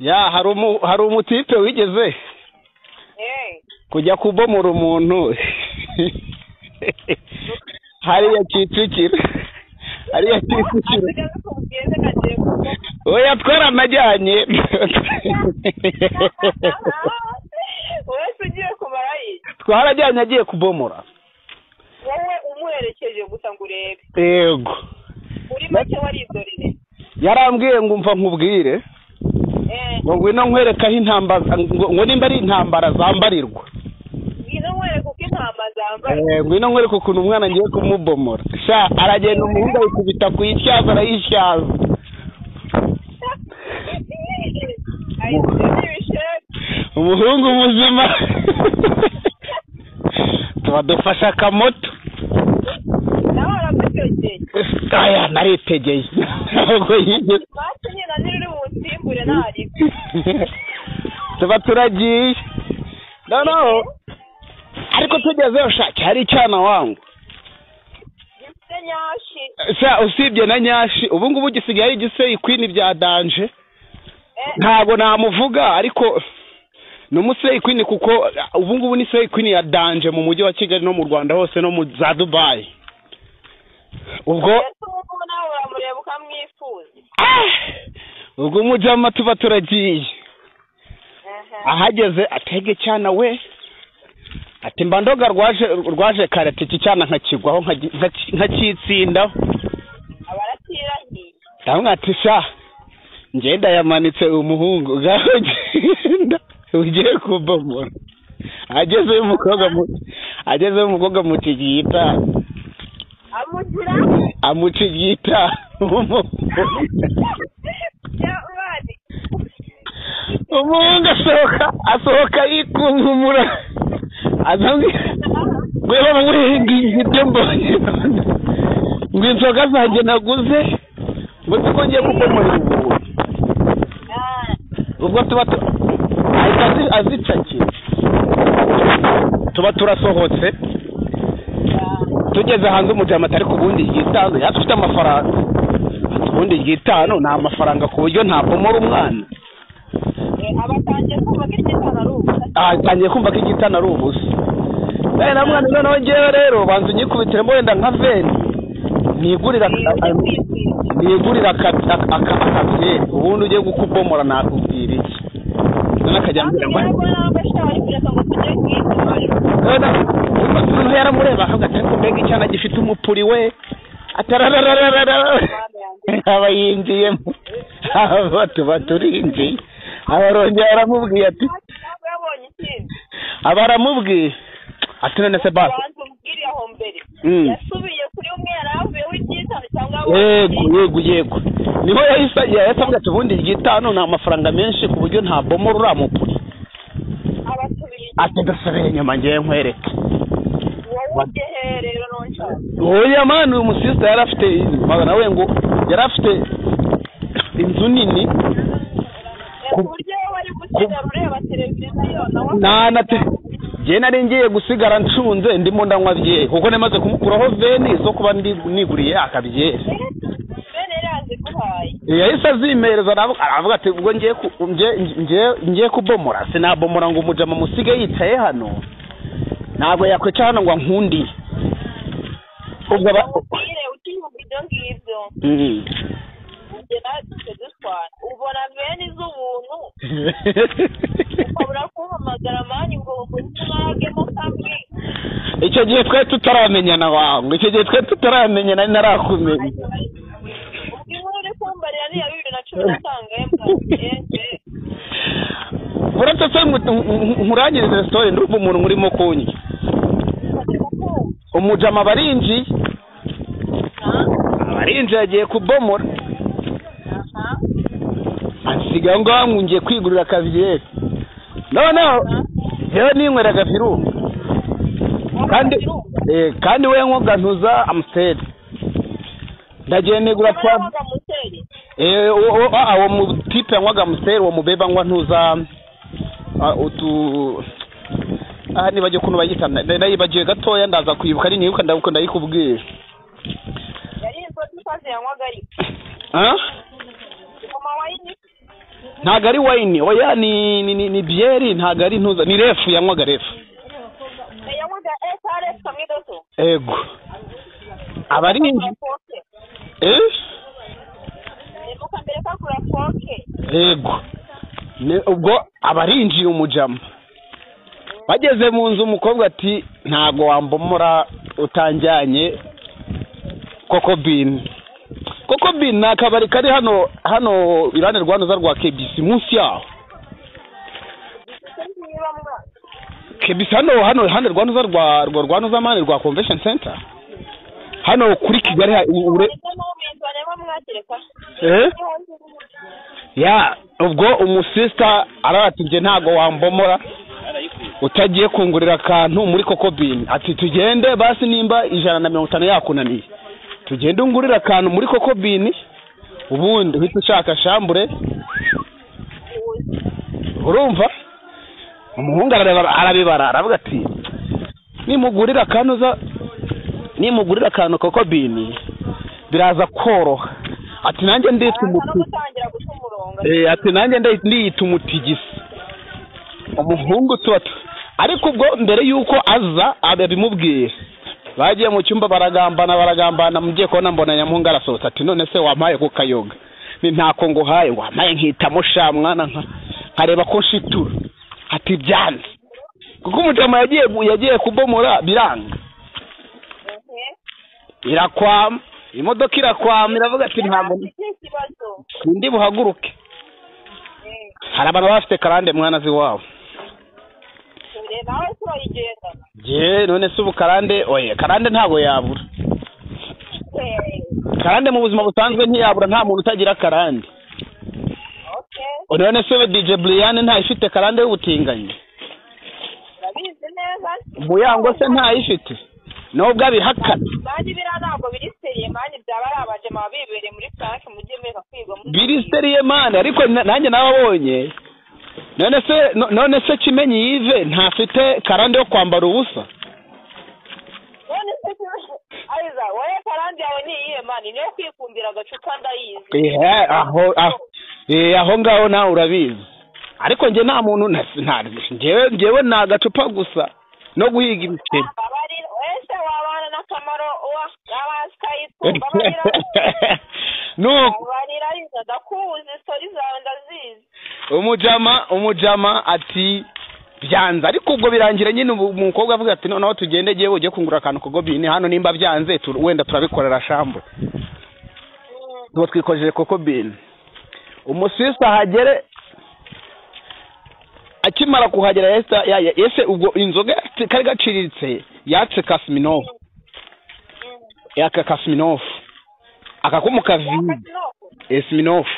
Ya hari umutipe wigeze kujya kubomora umuntu hariya Kicukiro, hariya Kicukiro. Oya twaranajyanye. Twarajyanye agiye kubomora. Wowe umuherekeje gusa ngo urebe. Yego. Muri make waridorere. Yarambwiye ngo umva nkubwire. Ngo ngwino nkwereka aho intambara, ngo nimba ari intambara zambarirwa. Ngwino nkwereka uko intambara zambarirwa. Ngwino nkwereka ukuntu umwana ngiye kumubomora. Sha aragenda umuhungu ayikubita ku ityazo arayishyaza. Umuhungu muzima. Tuba dufasha akamoto. Nawe aragutegeye. Aya naritegeye. Ntabwo yigeze. Tuba turagiye. Noneho ariko tugezeyo sha cyari icyana wangu. Sha usibye na nyashi ubu ngubu gisigaye ari igiseyi queen bya danje. Ntabwo namuvuga ariko ni umuseyi queen kuko ubu ngubu ni seyi queen ya danje mu mujyi wa Kigali no mu Rwanda hose no mu za Dubai. Ubwo ubwo umujama tuba turagiye. Ahageze atege cyana we ati mba ndoga rwaje kare ati iki cyana nkakigwaho nkakitsindaho. Ndamwe ati sha ngenda yamanitse umuhungu ngaho genda ugiye kubomora. Ageze umukobwa mutigita amutigita umuhungu asohoka yikunkumura azamwe ibyo mbonye ngo inzoga zanjye naguze ngo ko ngiye kubomora ubuntu. Ubwo tuba ahita azicakira. Tuba turasohotse tugeze hanze umujama atari ku bundi ryitanu yatufite amafaranga. Ubundi ryitanu ni amafaranga ku buryo ntabomora umwana. Abatangiye kumva ko igitana ari ubusa. Atangiye kumva ko igitana ari ubusa. Nawe na mwana noneho ngewe rero banza unyikubitiremo wenda nka veni nigurira akabyeri ubundi ugiye gukubomora nakubwira iki. None akajya ambwira ngo noneho yaramureba akavuga ati ariko mbega icyana gifite umupuri we atararararara aba yinjiyemo aba tuba turinjiye. Abarongera aramubwiye ati aba aramubwiye ati none se basi yasubiye kuri umwe yaravuye w'icyitano cyangwa yego yego niho yahise avuga ati ubundi igitano ni amafaranga menshi ku buryo nta bomora uramupuri. Ati dusubire inyuma ngiye nkwereke. Oya mani uyu musista yari afite nawe ngo yari afite inzu nini njye nari ngiye gusigara ncunze ndimo ndanywa byeri kuko namaze kumukuraho veni zo kuba niguriye akabyeri. Yahise azimereza aravuga ati ubwo ngiye kubomora sinabomora ngo umujama musige yicaye hano ntabwo yakwica hano ngo ankundiye. Ubwo ubona veni z'ubuntu ukabura kumpamagara mani ngo nagemo kamwe. Icyo gihe twe tutaramenyana wangu, icyo gihe twe tutaramenyana narakumenya. Ubwo inkuru uri kumbarira ni ya 2015 Uretse se nkurangirize story ndumva umuntu urimo kunywa. Umujama barinjiye agiye kubomora. Asiga ngo ngiye kwigurira akabyeri. Noneho yewe ninywera agafirunga. Kandi we nkoga ntuza Amstel. Ndagiye nigura kwa uwo mutipe yanywaga Amstel, uwo mubeba ngwa ntuza utu nibagiye ukuntu bayita nayibagiye gatoya ndaza kwibuka nibuka ndabuko ndayikubwira. Yari inzoga ikaze yanywaga ariko. Ntago ari wine, oya, ni byeri, ntago ari ntuza, ni refu yanywaga refu. Yanywaga SRF kamwe gato. Ego. Abari Ego. Ubwo abarinjiye umujama. Bageze mu nzu umukobwa ati ntago wambomora utanjyanye Coco Bean. Coco Bean ni akabari kari hano iruhande rwa Noza rwa KBC munsi yaho. KBC hano iruhande rwa Noza rwa Noza mani rwa Convention Center. Hano kuri Kigali ya ubwo umusista araratije ntago wambomora utagiye kungurira akantu muri Coco Bean. Ati tugende basi nimba 150 yakunaniye, tugende ungurira akantu muri Coco Bean, ubundi uhita ushaka shambure. Urumva umuhungu arabibara aravuga ati nimugurira akantu Coco Bean biraza koroha. Ati nanjye ndita umuti. Ati nanjye ndita umutigisi. Umuhungu tuba ariko ubwo mbere yuko aza abimubwiye bagiye mu cyumba baragambana mugiye kubona mbona nyamuhungu arasohotse ati none se wampaye ku kayoga ni ntako nguhaye, wampaye nkitamo sha mwana nkareba ko nshitura. Ati byanze kuko umujama yagiye kubomora biranga, irakwama imodoka irakwama, iravuga ati ntabwo ndi buhaguruke. Hari abantu bafite karande mwana zi wabo. Je none se ubu karande, oye karande ntago yabura. Karande mu buzima busanzwe ntiyabura, nta muntu utagira karande. None se DJ Brian ntayifite karande y'ubutinganyi? Muyango se ntayifite? Nubwo abihakana. Mani bira ntabwo biri seriye mani, byaba ari abajema bibereye muri Frank mujye mureka kwigwa muri biri seriye mani, ariko nanjye nababonye. None se Kimenyi Yive ntafite karande yo kwambara ubusa? None se Aiza wowe karande yawe ni iyihe mani? Niyo kwikumbira agacupa ndayizi. Aho ngaho nawe urabizi. Ariko nje nta muntu njewe nta gacupa gusa no guhiga ibiceri. No umujama ati byanze, ariko ubwo birangira nyine umukobwa avuga ati noneho tugende giye ujye kungura akantu Coco Bean hano, nimba byanze wenda turabikorera shambo. Tuba twikojeje Coco Bean. Umusista hagere, akimara kuhagera yese ubwo inzoga kari gaciriritse yatse Kasminoff. Yaka Kasminoff akakumuka vi Sminoff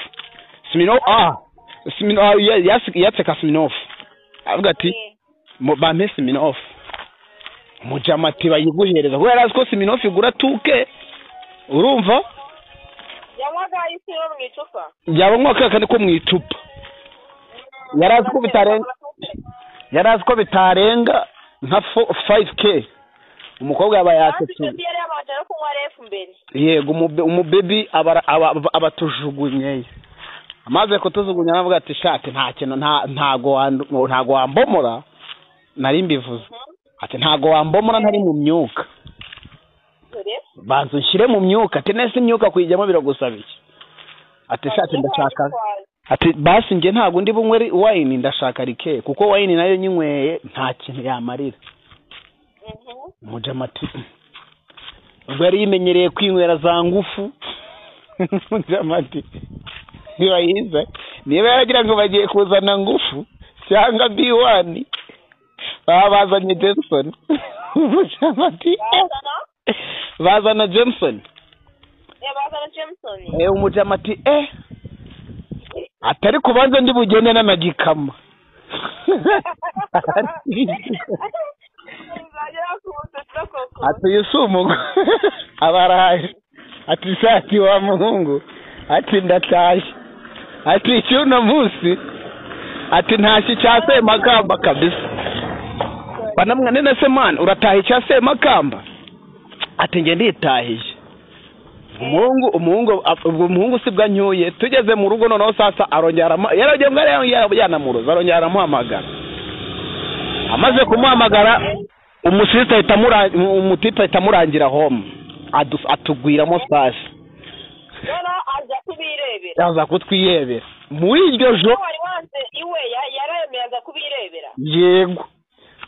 Sminoff yatse Kasminoff avuga ati bampe Sminoff. Mujama ati bayiguhereza kuko yarazi ko Sminoff igura tuke. Urumva yanywaga isi yo mu icupa, yanywaga kandi ko mu icupa. Yarazi ko bitarenga nka 5k. Umukobwa yaba yatse. Yego umubebi abatujugunye. Amaze kutujugunya aravuga ati shati nta kintu ntago wambomora nari mbivuze. Ati ntago wambomora ntari mu myuka. Banza nshyire mu myuka. Ati nese imyuka kuyijyamo biragusaba iki? Ati shati ndashaka. Ati basi nge ntago ndi bunywe wine ndashaka rike kuko wine nayo nyinyweye nta kintu yamarira. Mujama ati ubwo yari yimenyereye kwinywera za ngufu. Mujama ati niba niba yaragira ngo bagiye kuzana ngufu cyangwa B1 baba bazanye Jameson. Mujama ati bazana Jameson. Umujama ati atari kubanza ndi bugende n'amagikama. Ati yusumu abaraje ati sati wa muhungu ati ndataje ati icyuno munsi ati ntashye cya Semakamba kabisa. Banamwa nene se man urataha icya Semakamba? Ati nge nditahiye. Umuhungu ubwo umuhungu sibwa ncyuye tugeze mu rugo noneho sasa arongera yaragiye ngo yanamuroza arongera aramuhamagara. Amaze kumuhamagara umusista ahita umutipe ahita amurangira home atugwiramo sasa. Noneho aza kubirebera. Aza kutwirebera. Muri iryo joro wari wanze iwe yaremeye aza kubirebera. Yego.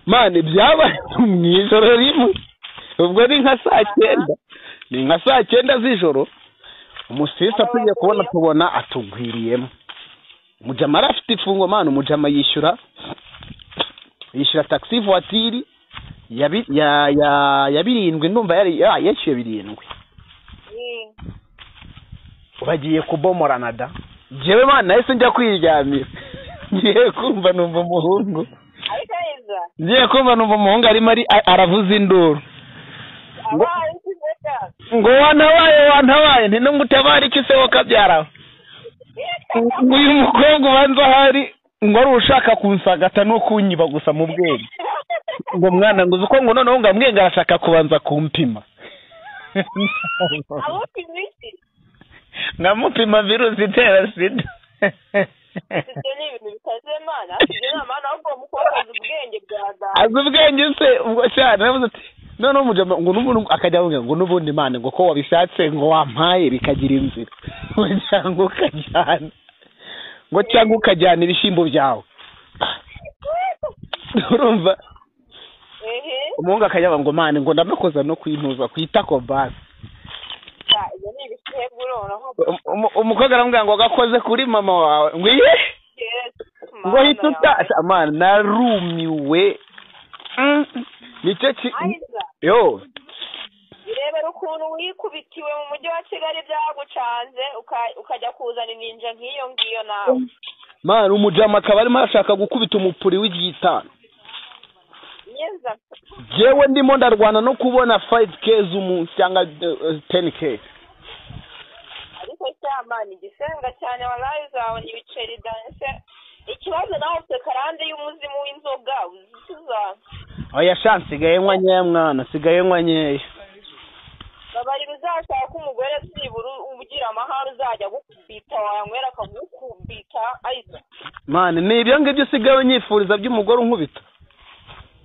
Mane byabaye mu ijoro rimwe. Ubwo ni nka saa 9. Ni nka saa 9 z'ijoro. Umusista tugiye kubona tubona atugwiriyemo. Umujama arafite ifungo mane umujama yishyura taxi voiture ya 7 ndumva yari yishyuye 7. Bagiye kubomorana da. Jewe mane nahise njya kwiryamira. Ngiye kumva numva umuhungu. Ngiye kumva numva umuhungu arimo aravuza induru. Ngo wantabaye nti nungutabara iki se wakabyara. Ngo uyu mukobwa ubanza ahari ngo ari ushaka kunsagata no kunyiba gusa mu bwenge. Ngo mwana ngo uko ngo noneho ngamwenga arashaka kubanza kumpima. Ngamupima virusi itera sida. Azi ubwenge se ubwo cyane navuze ati none umujama ngo n'umuntu akajya avuga ngo n'ubundi mane ngo ko wabishatse ngo wampaye bikagira inzira cyangwa ukajyana ngo cyangwa ukajyana ibishyimbo byawe. Urumva umuhungu akajya avuga ngo mane ngo ndanakoza no kwintuza kwitako basi. Umukobwa aramubwira ngo gakoze kuri mama wawe ngo iye ngo hita uta mane narumiwe. Nicyo yo irebera ukuntu wikubitiwe mu mujyi wa Kigali byagucanze ukajya kuzana ininja nk'iyo ngiyo nawe. Mane umujama akaba arimo arashaka gukubita umupuri w'igitano. Jewe ndimo ndarwana no kubona 5k z'umunsi cyangwa 10k. Ariko cyamani igisenga cyane wallahi uzabona ibiceri dance. Ikibazo nawe ufite karande y'umuzimu w'inzoga uzicuza. Oya sha nsigaye nywa nkeya mwana sigaye nywa nkeya. Babarira uzashaka umugore byibura ugira amahari uzajya gukubita wayanywera akagukubita ayiza. Mane ni ibyo ngibyo usigaye unyifuriza by'umugore unkubita.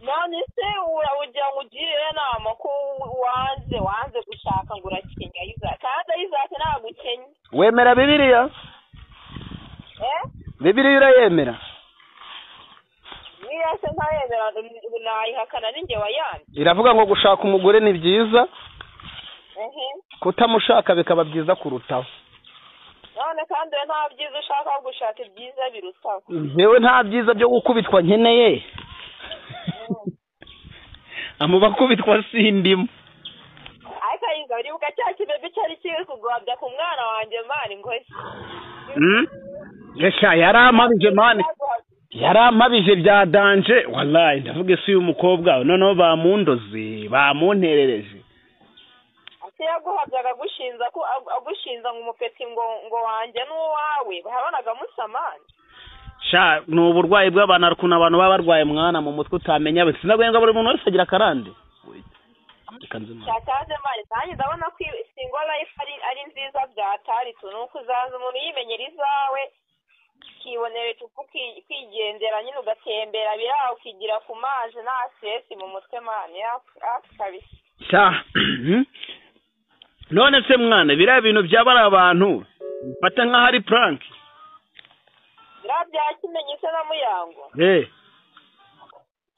None se uragira ngo ugire inama ko wanze gushaka ngo urakenya ayiza kandi ayiza ntabwo ukenya. Wemera Bibiliya? Bibiliya urayemera? Niyo se ntayemera nayihakana ninjye wayanze. Iravuga ngo gushaka umugore ni byiza. Kutamushaka bikaba byiza kurutaho. None kandi nta byiza ushaka gushaka ibyiza birutaho. Jewe nta byiza byo gukubitwa nkeneye. Amubakubitwa sindimo. Ariko yiga uribuka cya kibebe cyari kiri kugwabya ku mwana wanjye mani ngo Esha yaramabije mani. Yaramabije bya danje wallahi ndavuga ese uyu mukobwa noneho bamundoze bamunterereje. Ate yaguhabyaga gushinza ko agushinza ngo umupeti ngo wanjye n'uwawe bahabonaga musamani. Sha ni uburwayi bw'abantu ariko abantu baba barwaye mwana mu mutwe utamenya sinagwe ngo buri muntu wese agira karande. Cyataze mari nanjye ndabona ko single life ari nziza byatari nuko uzaza umuntu yimenyera izawe kibonera icupa kwigendera nyine ugatembera biraho ukigira ku mazi nta stress mu mutwe mani kabisa. Sha none se mwana biriya bintu byabara abantu mfata nkaho ari prank. Biriya byakimenye se na Muyango.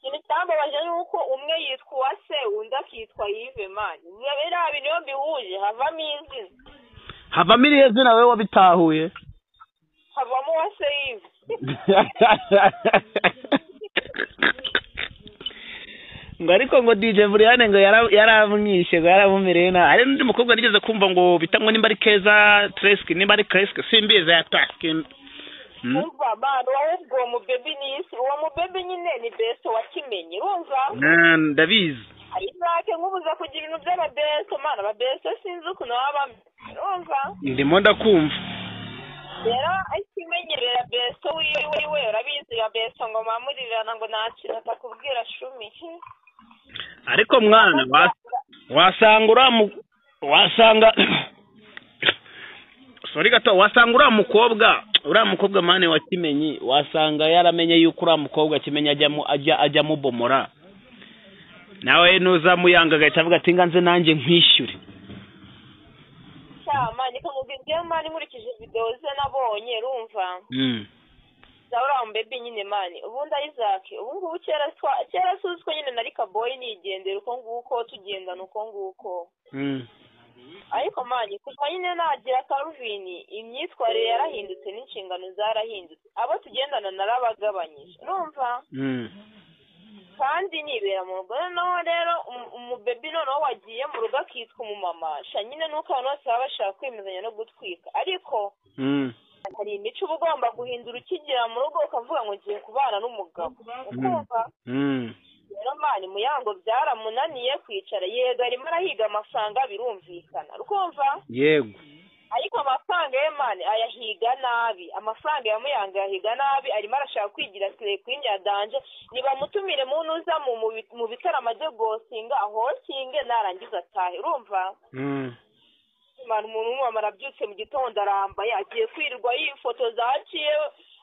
Ikintu cyambabaje ni uko umwe yitwa Uwase undi akitwa Yves mani. Biriya bintu iyo mbihuje havamo izina. Havamo irihe zina wewe wabitahuye? Havamo Uwase Yves. Ngo ariko ngo DJ Brian ngo yaramwishe ngo yaramumereye nabi. Hari n'undi mukobwa nigeze kumva ngo bita ngo nimba ari Keza Tresk nimba ari Kresk simbizi ya Taskin. Umva mani ahubwo uwo mubebi ni isi uwo mubebi nyine ni besto wakimenye urumva? Ndabizi. Isaac nkubuza kugira ibintu by'ababesto mani ababesto sinzi ukuntu baba urumva? Ndimo ndakumva. Rero ikimenyerera besto wiwe urabizi ya besto ngo mamurirana ngo nta kintu atakubwira shumi. Ariko mwana wasanga wasanga Sorry gato, wasanga uriya mukobwa mane wa Kimenyi, wasanga yaramenye yuko uriya mukobwa Kimenyi ajya mubomora, nawe nuzamuyanga agahita avuga ati nganze nanjye nkwishyure. Mani kamubwira mani nkurikije video ze nabonye urumva. Uriya mbebi nyine mani ubundi Isaac ubu ngubu kera suziko nyine nari kaboyi nigendera uko nguko tugendana uko nguko. Ariko mani kuva nyine nagira Calvin imyitwarire yarahindutse n'inshingano zarahindutse, abo tugendana narabagabanyije urumva. Kandi nibera mu rugo noneho rero umubebi noneho wagiye mu rugo akitwa umumama sha nyine nuko abantu bose baba bashaka kwemezanya no gutwika, ariko hari imico uba ugomba guhindura ukigera mu rugo ukavuga ngo ngiye kubana n'umugabo ukumva. Rero mani Muyango byaramunaniye kwicara, yego arimo arahiga amafaranga birumvikana ukumva. Yego ariko amafaranga ye mani ayahiga nabi, amafaranga ya Muyango ayahiga nabi, arimo arashaka kwigira slay queen ya danje. Nibamutumire muntu uza mu bitaramo ajye gosinga ahosinge narangiza atahe urumva. Mani umuntu w'umumama arabyutse mu gitondo arambaye agiye kwirirwa yifotoza aciye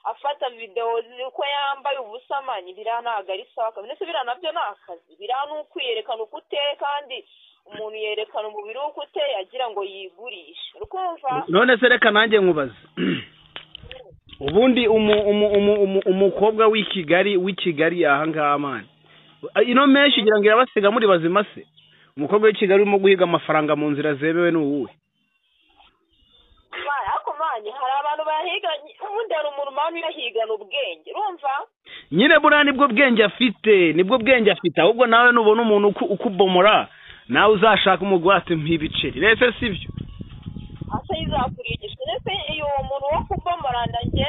afata video uko yambaye ubusa mani, biriya ntabwo ari sawa ndetse biriya nabyo ni akazi, biriya ni ukwiyerekana uko uteye, kandi umuntu yerekana umubiri uko uteye agira ngo yigurishe urukumva. None se reka nanjye nkubaze, ubundi umukobwa w'i Kigali aha ngaha mani ino menshi ngira ngo irabasiga muri bazima se? Umukobwa w'i Kigali urimo guhiga amafaranga mu nzira zemewe ni uwuhe? Ariko mani hari abantu bahiga, ubundi hari umuntu mani uyahigana ubwenge urumva nyine, buriya nibwo bwenge afite, nibwo bwenge afite. Ahubwo nawe nubona umuntu ukubomora nawe uzashaka umugore ati mpibiceri rese sibyo? Asa yizakurigishwa ndetse iyo uwo muntu wo kubomora ndagiye.